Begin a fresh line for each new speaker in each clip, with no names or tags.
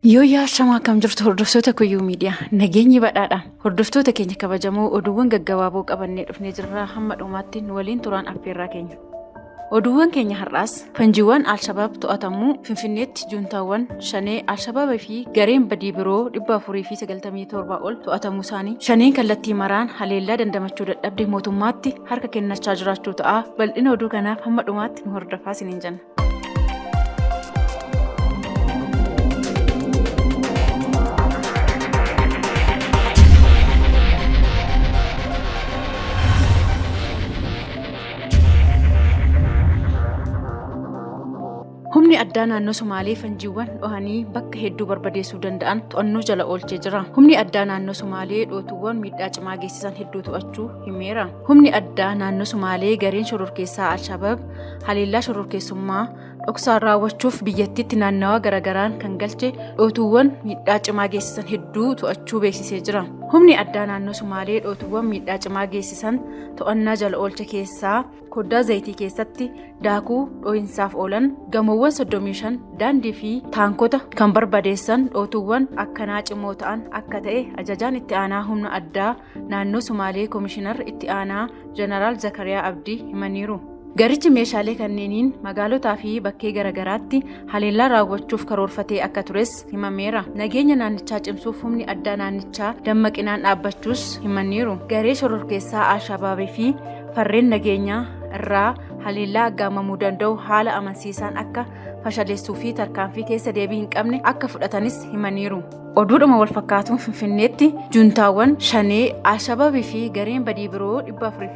Yooyyaa ashamaa akkam jirtu hordoftoota Kuyyuu Miidiyaa nageenyi badhaadha. Hordoftoota keenya kabajamoo oduuwwan gaggabaaboo qabannee dhufnee jirra hamma dhumaatti nu waliin turaan affeerraa keenya. Oduuwwan keenya har'aas fanjiiwwan Alshabaab to'atamuu Finfinneetti juuntaawwan Shanee Alshabaab fi gareen badii biroo 497 ol to'atamuu isaanii Shaneen kallattii maraan haleellaa dandamachuu dadhabde mootummaatti harka kennachaa jiraachuu ta'a. Bal'ina oduu kanaaf hamma dhumaatti nu hordofaa isiniin jenna. Humni addaa naannoo Sumaalee fanjiiwwan dhohanii bakka hedduu barbadeessuu danda'an to'annoo jala oolchee jira. Humni addaa naannoo Sumaalee dhootuuwwan miidhaa cimaa geessisan hedduu to'achuu himeera. Humni addaa naannoo Sumaalee gareen shororkeessaa Alshabaab haleellaa shororkeessummaa dhoksaan raawwachuuf biyyattiitti naannawaa garagaraan kan galche dhootuuwwan miidhaa cimaa geessisan hedduu to'achuu beeksisee jira. Humni addaa naannoo Sumaalee dhootuuwwan miidhaa cimaa geessisan to'annaa jala oolche keessaa koddaa zayitii keessatti daakuu dho'insaaf oolan gamoowwan 35 daandii fi taankota kan barbadeessan dhootuuwwan akkanaa cimoo ta'an akka ta'e ajajaan itti aanaa humna addaa naannoo Sumaalee Komishinar itti aanaa Jeneraal Zakariyaa Abdii himaniiru. Garichi meeshaalee kanneeniin magaalotaa fi bakkee garagaraatti haleellaa raawwachuuf karoorfatee akka tures himameera. Nageenya naannichaa cimsuuf humni addaa naannichaa dammaqinaan dhaabbachuus himaniiru. Garee shororkeessaa Alshabaabii fi farreen nageenyaa irraa haleellaa aggaamamuu danda'u haala amansiisaan akka fashaleessuu fi tarkaanfii keessa deebii hin qabne akka fudhatanis himaniiru. Oduudhuma wal fakkaatuun Finfinneetti juuntaawwan Shanee, Alshabaabii fi gareen badii biroo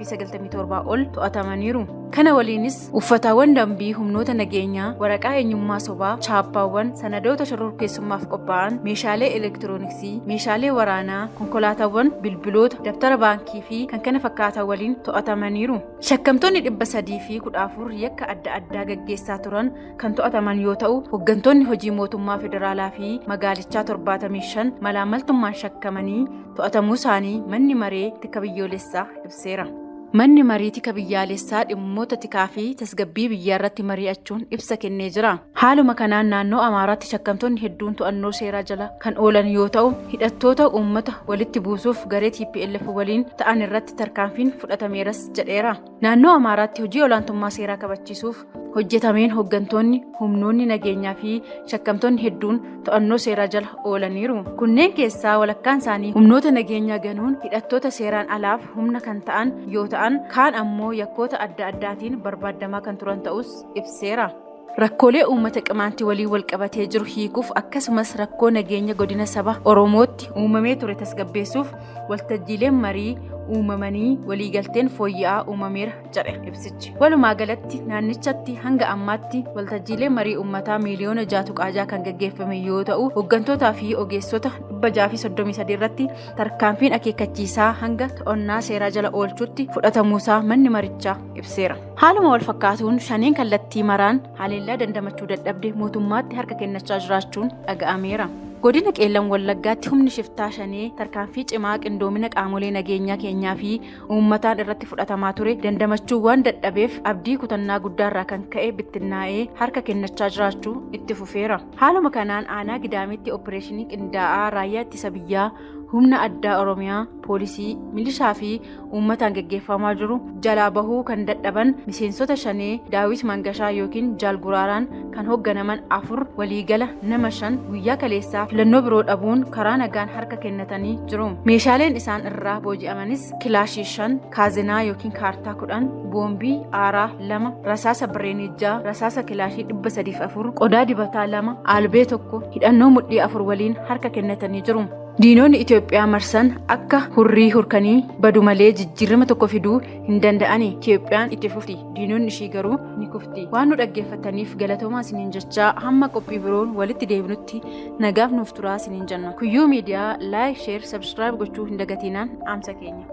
497 ol to'atamaniiru. Kana waliinis uffataawwan dambii humnoota nageenyaa, waraqaa eenyummaa sobaa, chaappaawwan, sanadoota shororkeessummaaf qophaa'an, meeshaalee elektirooniksii, meeshaalee waraanaa, konkolaataawwan, bilbiloota, dabtara baankii fi kan kana fakkaatan waliin to'atamaniiru. Shakkamtoonni 314 yakka adda addaa gaggeessaa turan kan to'ataman yoo ta'u, hoggantoonni hojii mootummaa federaalaa fi magaalichaa 75 malaammaltummaan shakkamanii to'atamuu isaanii Manni Maree Tika Biyyoolessaa ibseera. Manni Marii Tika Biyyaalessaa dhimmoota tikaa fi tasgabbii biyyaarratti mari'achuun ibsa kennee jira. Haaluma kanaan naannoo Amaaraatti shakkamtoonni hedduun to'annoo seeraa jala kan oolan yoo ta'u, hidhattoota uummata walitti buusuuf garee tplf waliin ta'an irratti tarkaanfiin fudhatameeras jedheera. Naannoo Amaaraatti hojii olaantummaa seeraa kabachiisuuf hojjetameen hoggantoonni, humnoonni nageenyaa fi shakkamtoonni hedduun to'annoo seeraa jala oolaniiru. Kunneen keessaa walakkaan isaanii humnoota nageenyaa ganuun hidhattoota seeraan alaaf humna kan ta'an yoo ta'an, kaan ammoo yakkoota adda addaatiin barbaaddamaa kan turan ta'uus ibseera. Rakkoolee uummata Qimaanti waliin walqabatee jiru hiikuuf akkasumas rakkoo nageenya godina saba Oromootti uumamee ture tasgabbeessuuf waltajjiileen marii uumamanii waliigalteen fooyya'aa uumameera jedhe ibsichi. Walumaa galatti naannichatti hanga ammaatti waltajjiilee marii uummataa miiliyoona 6.6 kan gaggeeffame yoo ta'u, hoggantootaa fi ogeessota 633 irratti tarkaanfiin akeekkachiisaa hanga to'annaa seeraa jala oolchuutti fudhatamuusaa manni marichaa ibseera. Haaluma wal fakkaatuun Shaneen kallattii maraan haleellaa dandamachuu dadhabde mootummaatti harka kennachaa jiraachuun dhaga'ameera. Godina Qeellam Wallaggaatti humni shiftaa Shanee tarkaanfii cimaa qindoomina qaamolee nageenyaa keenyaa fi uummataan irratti fudhatamaa ture dandamachuu waan dadhabeef abdii kutannaa guddaarraa kan ka'e bittinnaa'ee harka kennachaa jiraachuu itti fufeera. Haaluma kanaan aanaa Gidaamiitti oppireeshinii qindaa'aa raayyaa ittisa biyyaa, humna addaa Oromiyaa, poolisii, milishaa fi uummataan geggeeffamaa jiru jalaa bahuu kan dadhaban miseensota Shanee Daawit Mangashaa yookiin Jaal Guraaraan kan hogganaman 4 waliigala nama 5 guyyaa kaleessaa filannoo biroo dhabuun karaa nagaan harka kennatanii jiru. Meeshaaleen isaan irraa booji'amanis kilaashii 5, kaazinaa yookiin kaartaa 10, boombii aaraa 2, rasaasa bireenii 6, rasaasa kilaashii 304, qodaa dibataa 2, aalbee 1, hidhannoo mudhii 4 waliin harka kennatanii jiru. Diinonni Itoophiyaa marsan akka hurrii hurkanii badu malee jijjiirama tokko fiduu hin danda'ani. Itoophiyaan itti fufti, diinonni ishii garuu ni kufti. Waan nu dhaggeeffattaniif galatoomaa isiniin jechaa hamma qophii biroon walitti deebinutti nagaaf nuuf turaa isiniin jenna. Kuyyuu Miidiyaa like, share, subscribe gochuu hin dagatiinaan dhaamsa keenya.